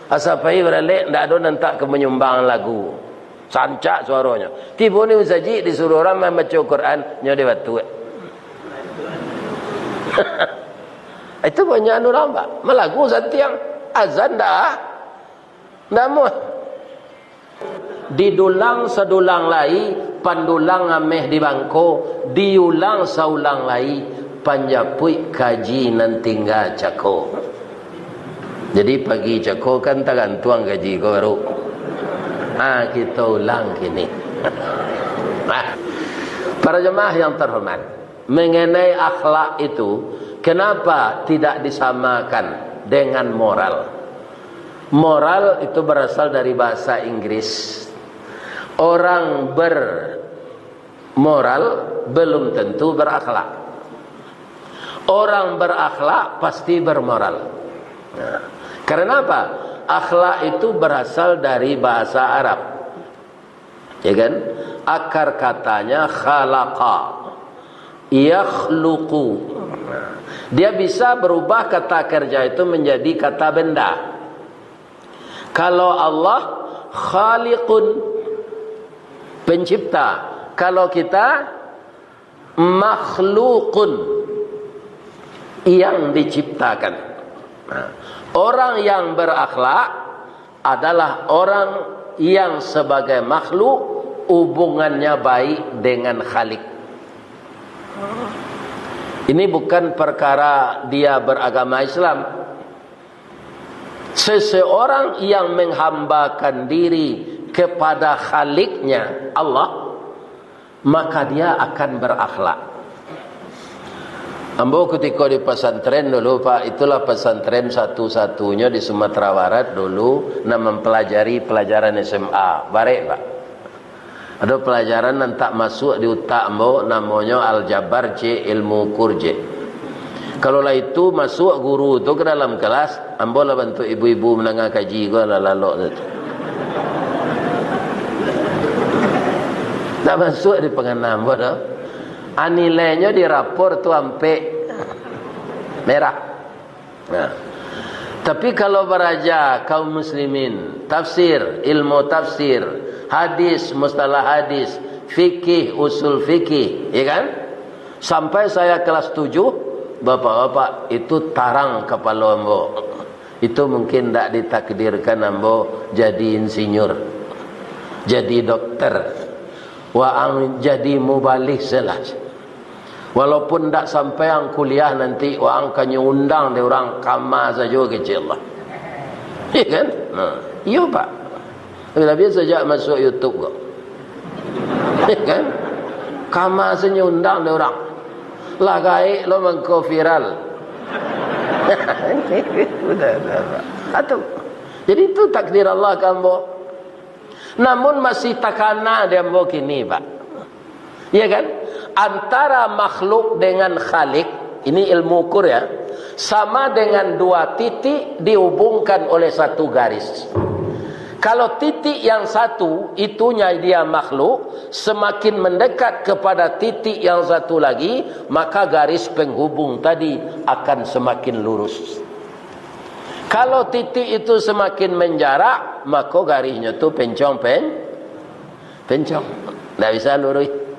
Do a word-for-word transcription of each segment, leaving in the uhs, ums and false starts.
Asa pai baralek, ndak ado nan tak ka manyumbang lagu. Sancak suaronyo. Tibo ni musajik disuruah urang mambaco Quran, nyo dibatuak. Itu banyak anu urang, Pak. Malagu santiang. Azan ndak, ndak amuah. Didulang sadulang lai, pandulang ameh di bangko, diulang saulang lai, panjapuik kaji nan tingga cako. Jadi pagi cako kan tagantuang kaji ko baru. Ha, kita ulang kini. Ha. Para jemaah yang terhormat, mengenai akhlak itu, kenapa tidak disamakan dengan moral? Moral itu berasal dari bahasa Inggris. Orang bermoral belum tentu berakhlak. Orang berakhlak pasti bermoral. Nah, karena apa? Akhlak itu berasal dari bahasa Arab. Ya kan? Akar katanya khalaqa, yakhluqu. Dia bisa berubah kata kerja itu menjadi kata benda. Kalau Allah khaliqun, pencipta. Kalau kita makhluqun, yang diciptakan. Nah, orang yang berakhlak adalah orang yang sebagai makhluk hubungannya baik dengan Khalik. Ini bukan perkara dia beragama Islam. Seseorang yang menghambakan diri kepada Khaliknya, Allah, maka dia akan berakhlak. Ambo kutiko di pasantren dulu, Pak, itulah pasantren satu-satunyo di Sumatera Barat dulu, nan mampalajari palajaran S M A. Barek, Pak. Ado palajaran nan tak masuak di utak ambo, namonyo aljabar, cek, ilmu ukur, cek. Kalau lah itu masuak guru tu ka dalam kelas, ambo lah bantuak ibu-ibu mandanga kaji ko lah lalok tu. Tak masuak di pangana ambo tu. A, nilainyo di rapor tu ampek. Merah. Nah. Tapi kalau baraja kaum muslimin, tafsir, ilmu tafsir, hadis, mustalah hadis, fikih, usul fikih, ya kan? Sampai saya kelas tujuh, bapak-bapak, itu tarang kapalo ambo. Itu mungkin ndak ditakdirkan ambo jadi insinyur, jadi dokter. Waang jadi mubalig salah. Walaupun ndak sampai ang kuliah nanti, waang kanyo undang dek urang kama sajo, kecek Allah. Iya kan? Nah, iyo, Pak. Labiah sajak masuak YouTube ko. Kan? Kama se nyo undang dek urang. Lah gaek lo mangko viral. Udah, udah, udah. Atu. Jadi itu takdir Allah ka ambo. Namun masih takana di ambo kini, Pak. Iya kan? Antara makhluk dengan Khalik, ini ilmu ukur ya, sama dengan dua titik dihubungkan oleh satu garis. Kalau titik yang satu, itunya dia makhluk, semakin mendekat kepada titik yang satu lagi, maka garis penghubung tadi akan semakin lurus. Kalau titik itu semakin menjarak, maka garisnya tu pencong pen-, pencong. Ndak bisa lurus.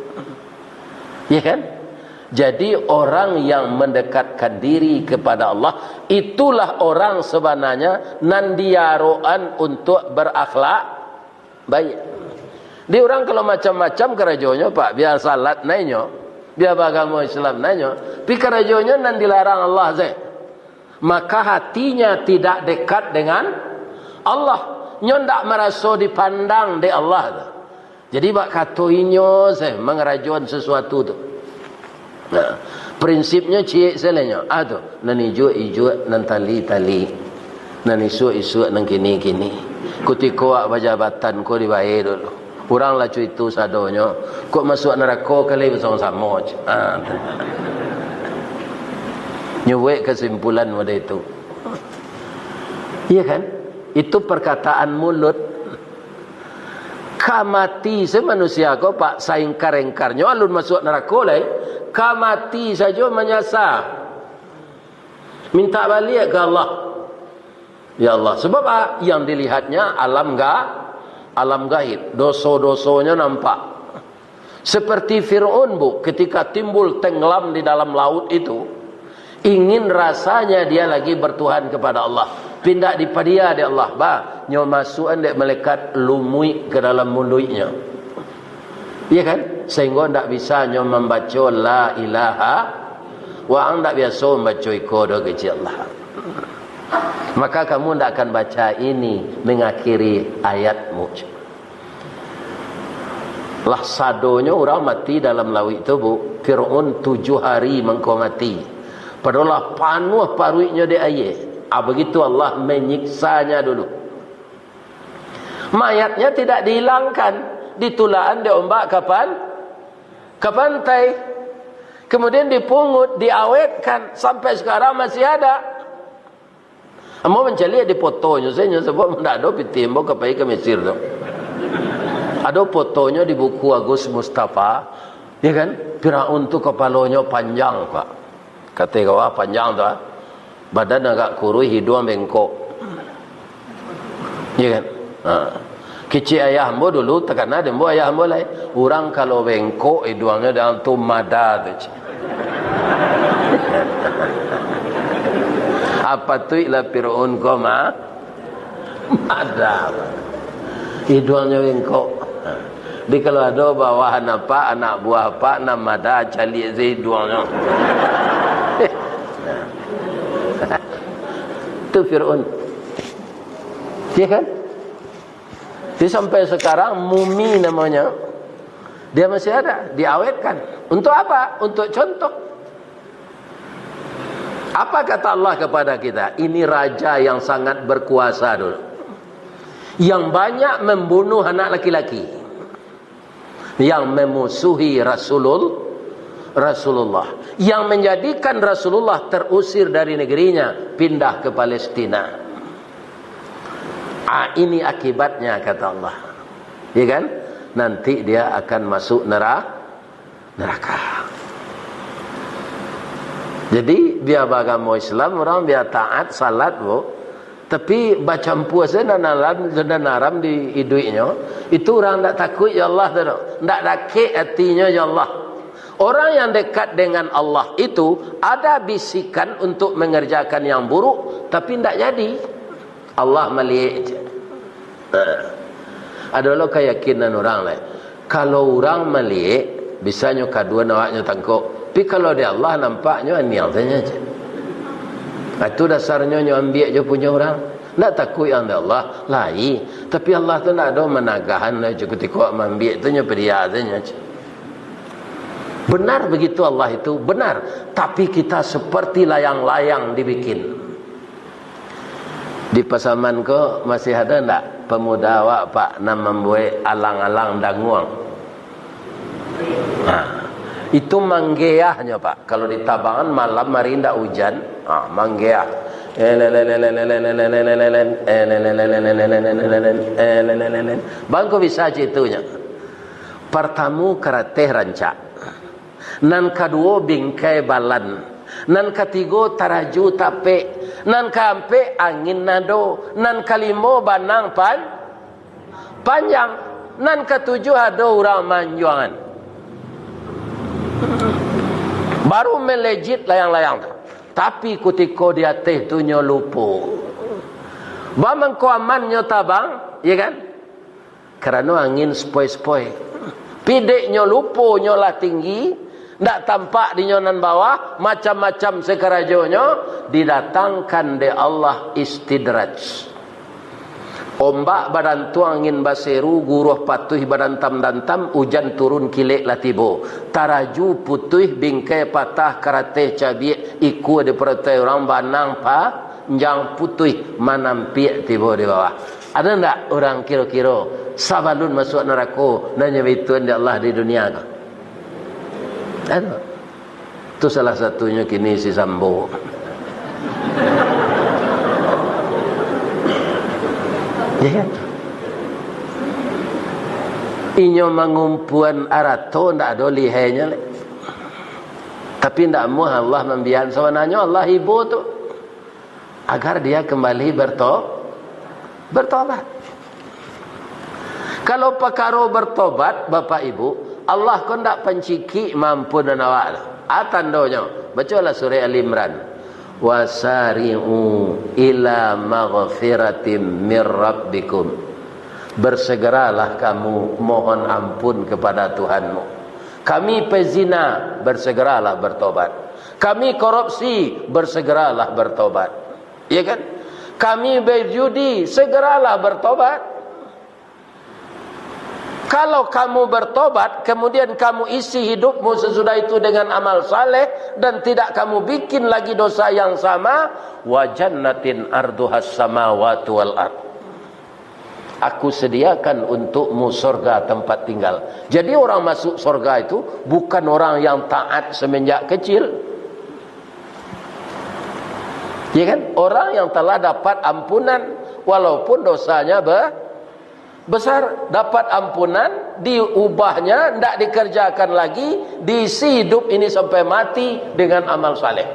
Ya kan? Jadi orang yang mendekatkan diri kepada Allah, itulah orang sebenarnya nan diarokan untuk berakhlak baik. Di urang kalau macam-macam karajonyo, Pak, biar salat nainyo, biar bagamo Islam nainyo, tapi karajonyo nan dilarang Allah se. Maka hatinya tidak dekat dengan Allah. Nyo ndak maraso dipandang dek Allah tu. Jadi, bak kato inyo se mangarajoan sasuatu tu. Nah, prinsipnyo ciek salanyo. Ah tu, nan ijuak-ijuak, nan tali-tali, nan isuak-isuak, nan kini-kini. Kutiko awak bajabatan ko dibayar dulu. Urang lah cuitu sadonyo, kok masuak narako kali basamo-samo, cek. Ah, tu. Nyo buek kasimpulan model itu. Iya kan? Itu perkataan mulut. Ka mati se manusia ko, Pak, saingkar-ingkarnyo alun masuak narako lai. Ka mati sajo manyasa. Mintak baliak ka Allah. Ya Allah, sebab, ah, yang dilihatnya alam ga-, alam gaib, doso-dosonyo nampak. Seperti Fir'aun, Bu, ketika timbul tenggelam di dalam laut itu, ingin rasanya dia lagi bertuhan kepada Allah. Pindah dipadia dek Allah, ba, nyo masukan dek malaikat lumuik ke dalam muluiknyo. Iya kan? Sehingga ndak bisa nyo mambaco la ilaha, wa ang ndak biaso mambaco iko doh kecil Allah. Maka kamu ndak akan baca ini mengakhiri ayatmu. Lah sadonyo urang mati dalam lauik tu, Bu. Fir'aun tujuh hari mangko mati. Padahal lah panuah paruiknyo dek aia. Ah, begitu Allah menyiksanya dulu. Mayatnya tidak dihilangkan, ditulakan dek ombak ka pan-, ka pantai. Kemudian dipungut, diawetkan, sampai sekarang masih ada. Ambo mancaliak di fotonyo sajo, sabab ndak ado pitih ambo ka pai ka Mesir tu. Ado fotonyo di buku Agus Mustafa, ya kan? Firaun tu kapalonyo panjang, Pak. Kato kawah panjang tu, ah. Badan agak kuruih, hiduang bengkok. Ya kan? Ha. Kecek ayah ambo dulu, takana dek ambo ayah ambo lai. Urang kalau bengkok hiduangnyo dalam tu mada tu, cik. Apa tu ilah Firaun ko ma-, mada. Hiduangnyo bengkok. Ha. Jadi kalau ado bawahan apak, anak buah apak, nan mada, caliak se hiduangnyo. Tu Firaun. Ya kan? Jadi sampai sekarang mumi namanya, dia masih ada, diawetkan. Untuk apa? Untuk contoh. Apa kata Allah kepada kita? Ini raja yang sangat berkuasa dulu. Yang banyak membunuh anak laki-laki. Yang memusuhi Rasulul-, Rasulullah. Yang menjadikan Rasulullah terusir dari negerinya, pindah ke Palestina. Ah, ini akibatnya, kata Allah. Ya kan? Nanti dia akan masuk nera-, neraka. Jadi, bia baagamo Islam, urang bia taat, salat, Bu. Tapi, bacampua se nan alam, nan haram di iduiknyo, itu urang ndak takuik jo Allah tu, doh. Ndak dakek atinyo jo Allah. Orang yang dekat dengan Allah itu, ada bisikan untuk mengerjakan yang buruk, tapi ndak jadi. Allah maliek je. Ha. Ado lo kayakinan urang lai. Kalau urang maliek, bisanyo kaduan awaknyo tangkok. Tapi kalau di Allah nampaknyo aniang sajo je. Ha, itu dasarnyo nyo ambiak jo punyo urang. Ndak takuik ang di Allah, lai. Tapi Allah tu ndak ado managahan lai, kutiko mambiak tu nyo padia sajo je. Benar begitu Allah itu, benar. Tapi kita seperti layang-layang dibikin. Di Pasaman ko masih ado ndak pamuda awak, Pak, nan mambuek alang-alang danguang? Ha. Itu manggeahnyo, Pak. Kalau di tabangan malam hari ndak ujan, ha, manggeah. Bangko bisa citunyo. Partamo karateh rancak. Nan kaduo bingkai balan. Nan katigo taraju tapek. Nan kaampek angin nado. Nan kalimo banang pan-, panjang. Nan katujuah ado urang manjuangan. Baru melejit layang-layang tu. Tapi kutiko di ateh tu nyo lupo. Bamangko aman nyo tabang, ya kan? Karano angin sepoi-sepoi. Pideknyo lupo nyo lah tinggi, ndak tampak dinyo nan bawah, macam-macam sekarajonyo, didatangkan dek Allah istidraj. Ombak badantuang, angin baseru, guruah patuih badantam-dantam, ujan turun kilek lah tibo. Taraju putuih, bingkai patah, karateh cabiak, ikua diparatai urang, banang panjang putuih, manampiak tibo di bawah. Ado ndak urang kiro-kiro sabalun masuak narako nan nyo baituan dek Allah di dunia ko? Ado. Tu salah satunyo kini si Sambo. Ya kan? Inyo mangumpuan arato ndak ado lihainyo lai. Tapi ndak amuah Allah mambian. Sabananyo Allah ibo tu. agar dia kembali berto-, bertobat. Kalau pakaro bertobat, Bapak Ibu, Allah ko ndak pancikik maampunan awak tu. A tandonyo, bacolah surah Ali Imran. "Wasari'u ila maghfiratim mir rabbikum." Bersegeralah kamu mohon ampun kepada Tuhanmu. Kami pezina, bersegeralah bertobat. Kami korupsi, bersegeralah bertobat. Ya kan? Kami berjudi, segeralah bertobat. Kalau kamu bertobat, kemudian kamu isi hidupmu sesudah itu dengan amal saleh, dan tidak kamu bikin lagi dosa yang sama, "wa jannatin arduhas samawati wal ard." Aku sediakan untukmu sorga tempat tinggal. Jadi, orang masuk sorga itu bukan orang yang taat semenjak kecil. Ya kan? Orang yang telah dapat ampunan, walaupun dosanya be-, besar, dapat ampunan, diubahnya, ndak dikerjakan lagi, diisi hidup ini sampai mati dengan amal saleh.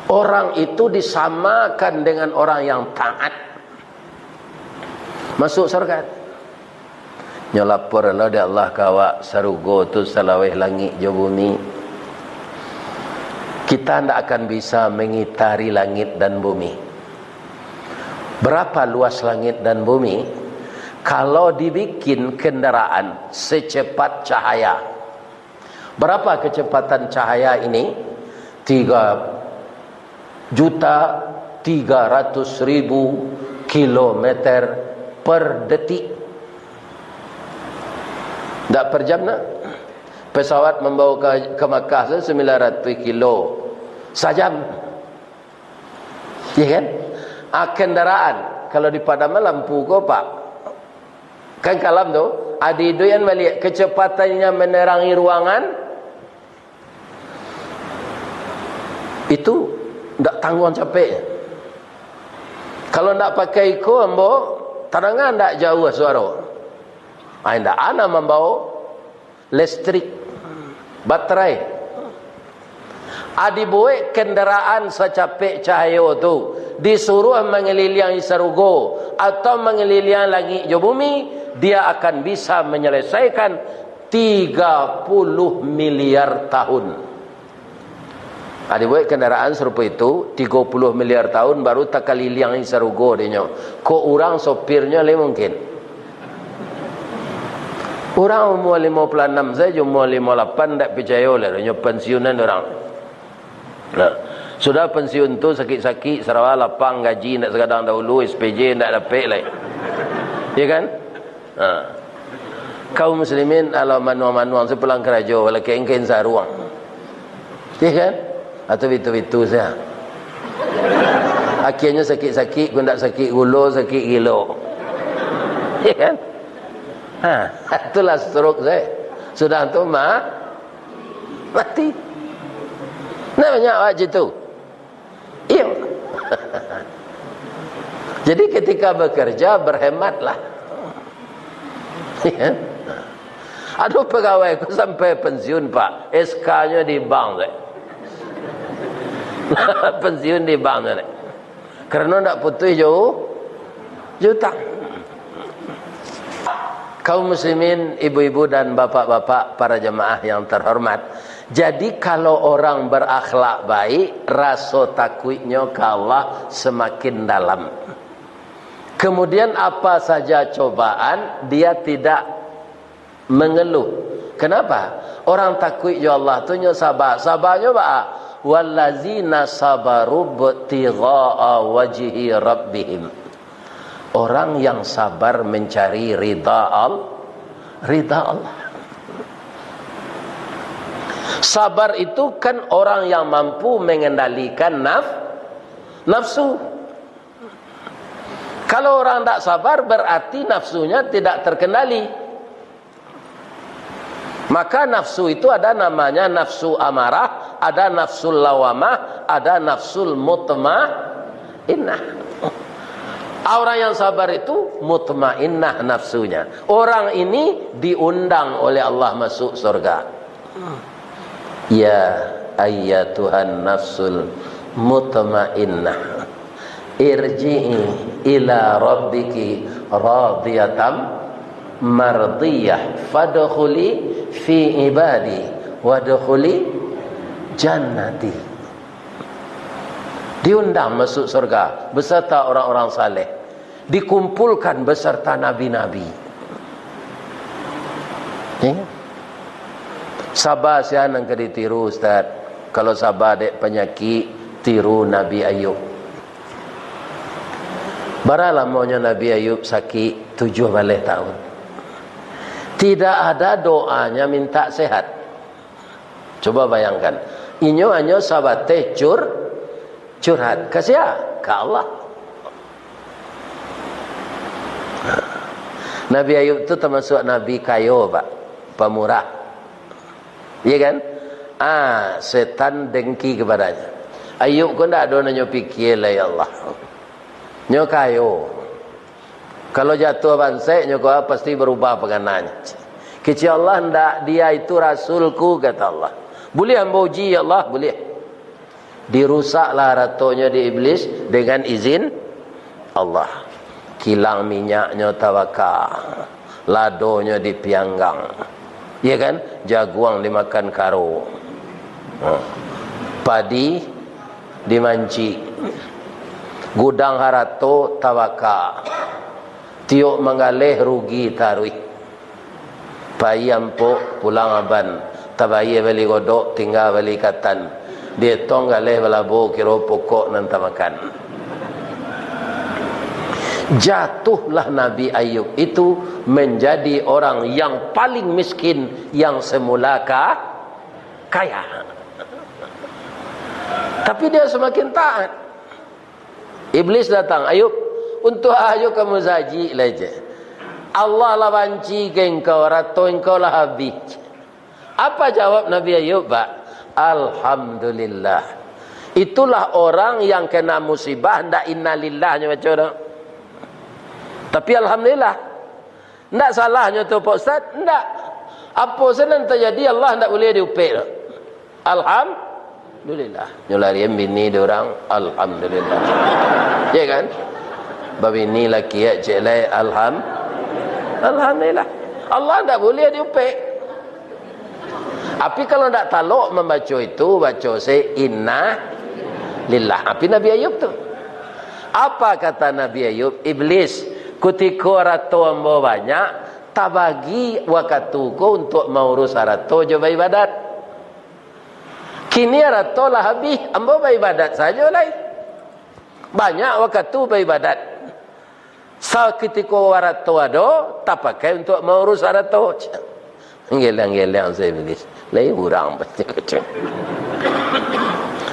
Orang itu disamakan dengan orang yang taat. Masuk sorga. Nyo lapor lo dek Allah ka awak, sarugo tu salaweh langik jo bumi. Kita ndak akan bisa mengitari langit dan bumi. Berapa luas langit dan bumi? Kalau dibikin kendaraan secepat cahaya, berapa kecepatan cahaya ini? Tiga juta tiga ratus ribu kilometer per detik. Ndak per jam, nak? Pesawat mambawa ka, ka Makkah tu sembilan ratus kilo sajam. Ya kan? Ah, kendaraan, kalau dipadaman lampu ko, Pak. Kan kalam tu, adi duian baliak, kecepatannya menerangi ruangan, itu ndak tangguang capeknya. Kalau ndak pakai iko, ambo, tadanga ndak jauah suaro. Ai, ndak ana mambawa listrik, baterai. Ah, dibuek kendaraan sacapek cahayo tu, disuruah mangaliliangi sarugo atau mangaliliangi langik jo bumi, dia akan bisa menyelesaikan tiga puluh miliar tahun. Ah, dibuek kendaraan sarupo itu, tigo puluah miliar tahun baru takaliliangi sarugo dinyo. Kok urang sopirnyo lai mungkin. Urang umua limo puluah anam sajo, umua limo lapan ndak picayo lai, inyo pensiunan urang. Nah, sudah pensiun tu sakik-sakik, sarawa lapang, gaji ndak sagadang dahulu, S P J ndak dapek lai. Ya kan? Ha. Kaum muslimin, alah manuang-manuang, sapulang karajo, walakin kain saruang. Ya kan? Atau bitu-bitu saja. Akhirnya sakit-sakit, kok ndak sakit gulo, sakit gilo. Ya kan? Ha, itulah stroke saya. Sudah tu ma-, mati. Nah, banyak awak macam tu. Iyo. Jadi ketika bekerja, berhematlah. Ya. Aduh, pegawai ku sampai pensiun, Pak. S K-nyo di bank, dek. Pensiun di bank, dek. Karena ndak putus jo, jo utang. Kaum muslimin, ibu-ibu dan bapak-bapak, para jemaah yang terhormat. Jadi, kalau orang berakhlak baik, raso takuiknyo ka Allah semakin dalam. Kemudian, apa saja cobaan, dia tidak mengeluh. Kenapa? Orang takuik jo Allah tu nyo saba. Sabanyo baa? "Wallazina sabaru ibtigha'a wajhi rabbihim." Orang yang sabar mencari ridha Al-, ridha Allah. Sabar itu kan orang yang mampu mengendalikan naf-, nafsu. Kalau orang ndak sabar, berarti nafsunya tidak terkendali. Maka nafsu itu ada namanya nafsu amarah, ada nafsul lawamah, ada nafsul mutmainnah. Orang yang sabar itu mutmainnah nafsunya. Orang ini diundang oleh Allah masuk surga. Ya ayyatuhan nafsul mutmainnah. Irji'i ila rabbiki radiyatan mardiyah, fadkhuli fi ibadi, wadkhuli jannati. Diundang masuk surga beserta orang-orang saleh, dikumpulkan beserta nabi-nabi. Ya. Saba sia nan ka ditiru, Ustaz. Kalau saba dek panyakik, tiru Nabi Ayub. Bara lamonyo Nabi Ayub sakik? Tujuah baleh tahun. Tidak ada doanya minta sehat. Coba bayangkan, inyo hanyo sabateh cur-, curhat. Ka sia? Ka Allah. Nabi Ayub tu tamasuak nabi kayo, Pak. Pamurah. Iya kan? Ah, setan dengki kepadanya. Ayub ko ndak ado nan nyo pikia lai, ya Allah. Nyo kayo. Kalau jatuah bansek, nyo ko pasti berubah pangananyo. Kecek Allah, "Ndak, dia itu rasulku," kata Allah. "Buliah ambo uji, ya Allah?" "Buliah." Dirusaklah aratonyo di iblis dengan izin Allah. Kilang minyaknyo tabaka, ladonyo dipianggang. Iya kan? Jaguang dimakan karo. Ha. Padi dimancik. Gudang harato tabaka. Tiok manggaleh rugi taruih. Pai ampok, pulang aban. Tabayia bali godok, tingga bali katan. Dietong galeh balabo, kiro pokok nan tamakan. Jatuhlah Nabi Ayub itu menjadi orang yang paling miskin yang semula ka-, kaya. Tapi dia semakin taat. Iblis datang, "Ayub, untuak ajo ka musajik lai?" cek. "Allah lah banci ka engkau, arato engkau lah habih." Apa jawab Nabi Ayub, Pak? "Alhamdulillah." Itulah orang yang kena musibah, ndak innalillahnyo baco doh. Tapi alhamdulillah. Ndak salahnyo tu, Pak Ustaz? Ndak. Apo se nan tajadi, Allah ndak buliah diupek tu. Alhamdulillah. Nyo larian bini di urang, alhamdulillah. Ya kan? Babini laki, cek lai, alham-, alhamdulillah. Allah ndak buliah diupek. Tapi kalau ndak talok mambaco itu, baco se inna lillah. Tapi Nabi Ayub tu. Apa kata Nabi Ayub? "Iblis, kutiko arato ambo banyak, tabagi wakatu ko untuak maurus arato jo baibadat. Kini arato lah habih, ambo baibadat sajo lai. Banyak wakatu baibadat. Sakutiko arato ado, tapakai untuak maurus arato." Geleng-geleng se iblis. Lai urang pasti kecek.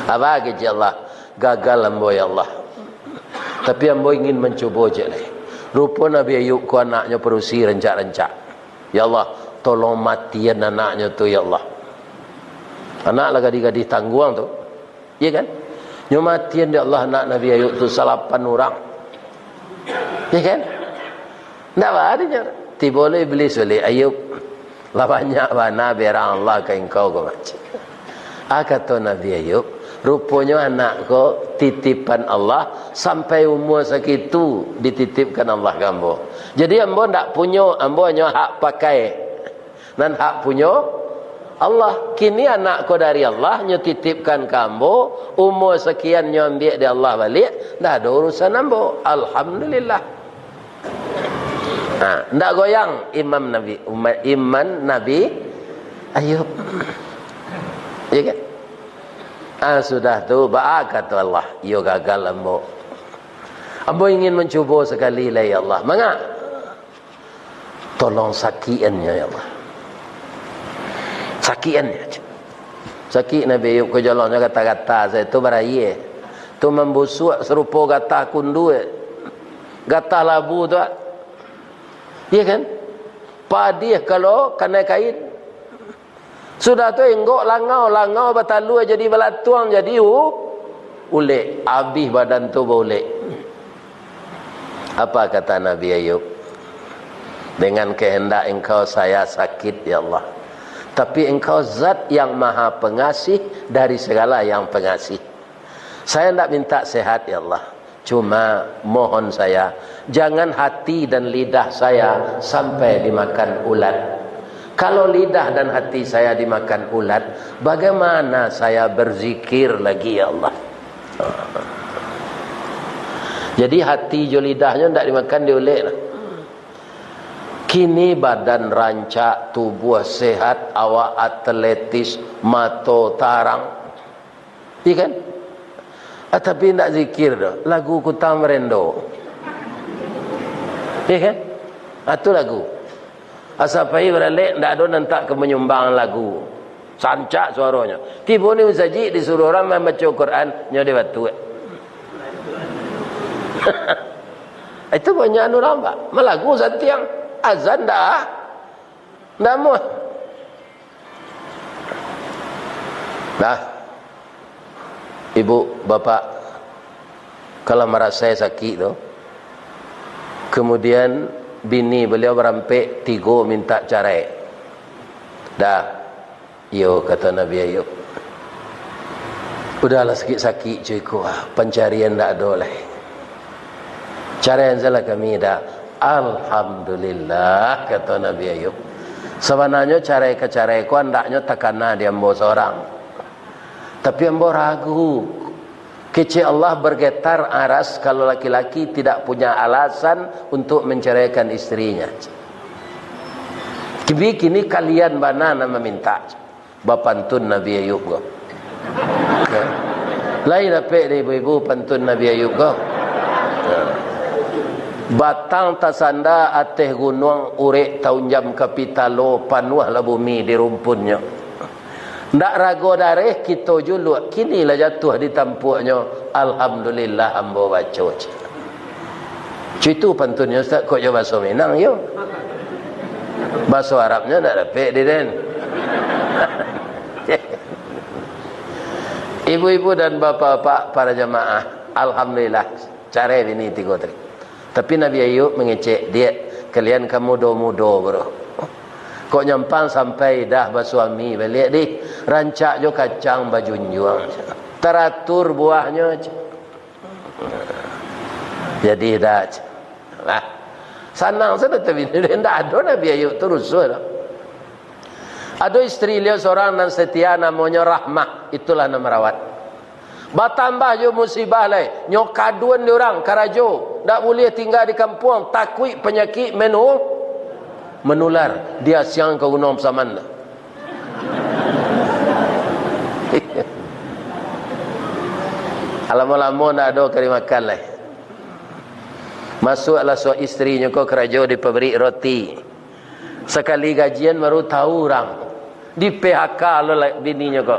Apa kecek Allah? "Gagal ambo, ya Allah. Tapi ambo ingin mancubo," cek lai. Rupo Nabi Ayub ko anaknyo padusi rancak-rancak. "Ya Allah, tolong matian anaknyo tu, ya Allah." Anak lah gadih-gadih tangguang tu. Iya kan? Nyo matian dek Allah anak Nabi Ayub tu salapan urang. Iya kan? Ndak baa dinyo. Tibo lo iblis baliak, "Ayub, lah banyak bana berang Allah ka engkau ko," macam. Ah, kato Nabi Ayub, "Ruponyo anak ko titipan Allah, sampai umua sakitu dititipkan Allah ka ambo. Jadi ambo ndak punyo, ambo hanyo hak pakai." Nan hak punyo Allah. Kini anak ko dari Allah, nyo titipkan ka ambo, umua sakian nyo ambiak dek Allah baliak, ndak ado urusan ambo. Alhamdulillah. Ha, ndak goyang imam Nabi, umat, iman Nabi Ayub. Ya kan? Ah, sudah tu, baa kato Allah, "Iyo gagal ambo. Ambo ingin mancubo sakali lai, ya Allah." "Manga?" "Tolong sakian nyo, ya Allah. Sakian nyo." Sakik Nabi Ayub ko, jolongnyo gata-gata sajo tu baraia. Tu mambusuak sarupo gatah kundua. Gatah labu tu, ah. Iya kan? Padih kalau kanai kain. Sudah tu enggok langau, langau batalua jadi balatuang, jadi u-, ulek. Abih badan tu baulek. Apa kata Nabi Ayub? "Dengan kehendak Engkau saya sakit, ya Allah. Tapi Engkau Zat yang Maha Pengasih dari segala yang pengasih. Saya ndak minta sehat, ya Allah. Cuma mohon saya, jangan hati dan lidah saya sampai dimakan ulat. Kalau lidah dan hati saya dimakan ulat, bagaimana saya berzikir lagi, ya Allah? Jadi hati jo lidahnyo ndak dimakan, diulek lah. Kini badan rancak, tubuah sehat, awak atletis, mato tarang. Iya kan? Ah, tapi ndak zikir doh. Lagu Kutang Barendo. Iya kan? Ah, tu lagu. Asa pai baralek, ndak ado nan tak ka manyumbang lagu. Sancak suaronyo. Tibo ni musajik disuruah urang mambaco Quran, nyo di batuak. Itu banyak anu urang, Pak. Malagu santiang, azan dah. Ndak amuah. Nah, ibu, bapak, kalau marasai sakik tu, kemudian bini baliau barampek tigo minta carai. Dah, "Iyo," kato Nabi Ayub. "Udahlah sakik-sakik cuy ko, ah, pancarian ndak ado lai. Caraian sajolah kami dah." "Alhamdulillah," kato Nabi Ayub. "Sabananyo carai ka carai ko andaknyo takana di ambo sorang. Tapi ambo ragu. Kecek Allah bergetar aras kalau laki-laki tidak punya alasan untuk menceraikan istrinya. Tapi kini kalian bana nan maminta." Bapantun Nabi Ayub ko. Lai dapek dek ibu-ibu pantun Nabi Ayub ko. Batang tasanda ateh gunuang, urek taunjam ka pitalo, panuahlah bumi di rumpunnyo. Ndak rago dareh kito juluak, kini lah jatuah di tampuaknyo, alhamdulillah ambo baco. Cuitu pantunnyo, Ustaz, kok jo baso Minang, yo? Baso Arabnyo ndak dapek di den. Ibu-ibu dan bapak-bapak, para jamaah, alhamdulillah, carai bini tigo tadi. Tapi Nabi Ayub mangecek, "Diak, kalian ka mudo-mudo, bro. Kok nyampang sampai dah basuami baliak, dih? Rancak jo kacang bajunjuang. Taratur buahnyo." Jadi dah, lah. Sanang sajo tabini, ndak ado Nabi Ayub tu rusuah tu. Ado istri baliau sorang nan setia, namonyo Rahmah, itulah nan marawat. Batambah jo musibah lai, nyo kaduan di urang karajo, ndak buliah tingga di kampuang, takuik panyakik menu-, manular, diasiang ka Gunuang Pasaman tu. Alamo-lamo ndak ado kari makan lai. Masuaklah suami istrinyo ko karajo di pabrik roti. Sakali gajian baru tahu urang. Di-P H K lo lai bininyo ko.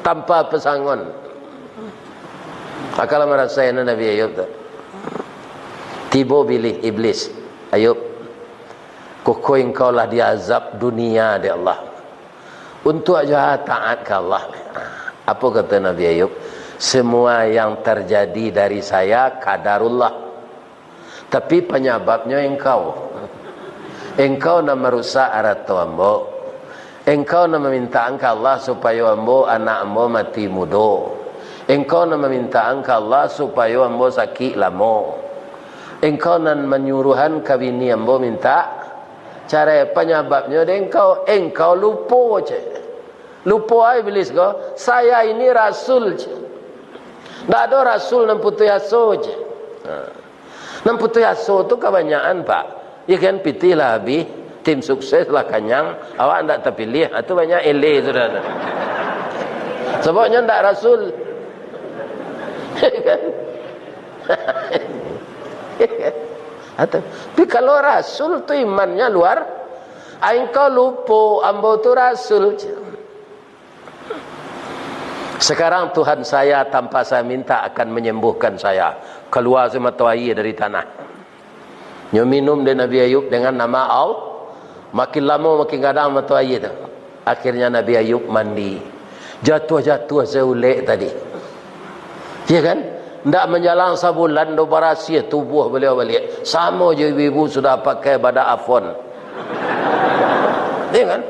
Tanpa pesangon. Akal marasai no Nabi Ayub tu. Tibo bilih iblis. "Ayub, kokoh engkau lah diazab dunia dek Allah. Untuak jo ha taat ka Allah." Apo kato Nabi Ayub? "Semua yang terjadi dari saya kadarullah. Tapi panyababnyo engkau. Engkau nan marusak arato ambo. Engkau nan mamintaan ka Allah supayo ambo, anak ambo mati mudo. Engkau nan mamintaan ka Allah supayo ambo sakik lamo. Engkau nan manyuruahan ka bini ambo minta carai, panyababnyo dek engkau. Engkau lupo," cek. Lupo ai iblis ko, "Saya ini rasul," cek. "Ndak ado rasul nan putuih aso," cek. Ha. Nan putuih aso tu kabanyakan, Pak. Ya kan, pitih lah habih, tim sukses lah kanyang, awak ndak tapiliah, ha, tu banyak ele sudah tu. Sababnyo ndak rasul. Ya kan? Ha, tu. Tapi kalau rasul tu imannya luar, "Ai, engkau lupo, ambo tu rasul." Sekarang Tuhan saya tanpa saya minta akan menyembuhkan saya. Kalua se mato aia dari tanah. Nyo minum dek Nabi Ayub dengan nama Allah. Makin lamo makin gadang mato aia tu. Akhirnya Nabi Ayub mandi. Jatuah-jatuah se ulek tadi. Ya kan? Ndak manjalang sabulan doh barasiah tubuah baliau baliak. Samo jo ibu-ibu sudah pakai badak Avon. Ya kan?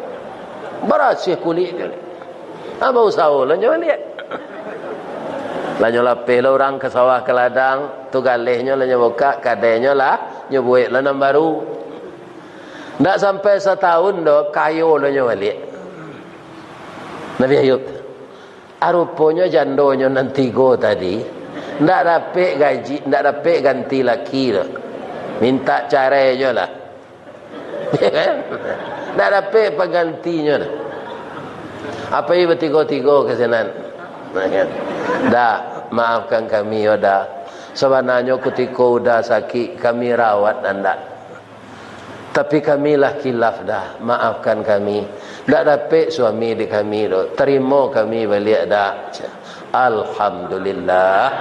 Barasiah kulik tu. Apa usaho lah nyo baliak? Lah nyo lapeh lah urang ka sawah ka ladang, tu galehnyo lah nyo bukak, kadainyo lah nyo buek lah nan baru. Ndak sampai satahun doh, kayo lah nyo baliak. Nabi Ayub tu. Ah, ruponyo jandonyo nan tigo tadi, ndak dapek gaji, ndak dapek ganti laki tu. Mintak carai nyo lah. Ya kan? Ndak dapek panggantinyo tu. Apai batigo-tigo ka sinan. Nah, kan? Da, maafkan kami, yo Da. Sabananyo kutiko Uda sakik, kami rawat andak. Tapi kami lah kilaf, Da. Maafkan kami. Ndak dapek suami di kami tu. Tarimo kami baliak, Da. Alhamdulillah.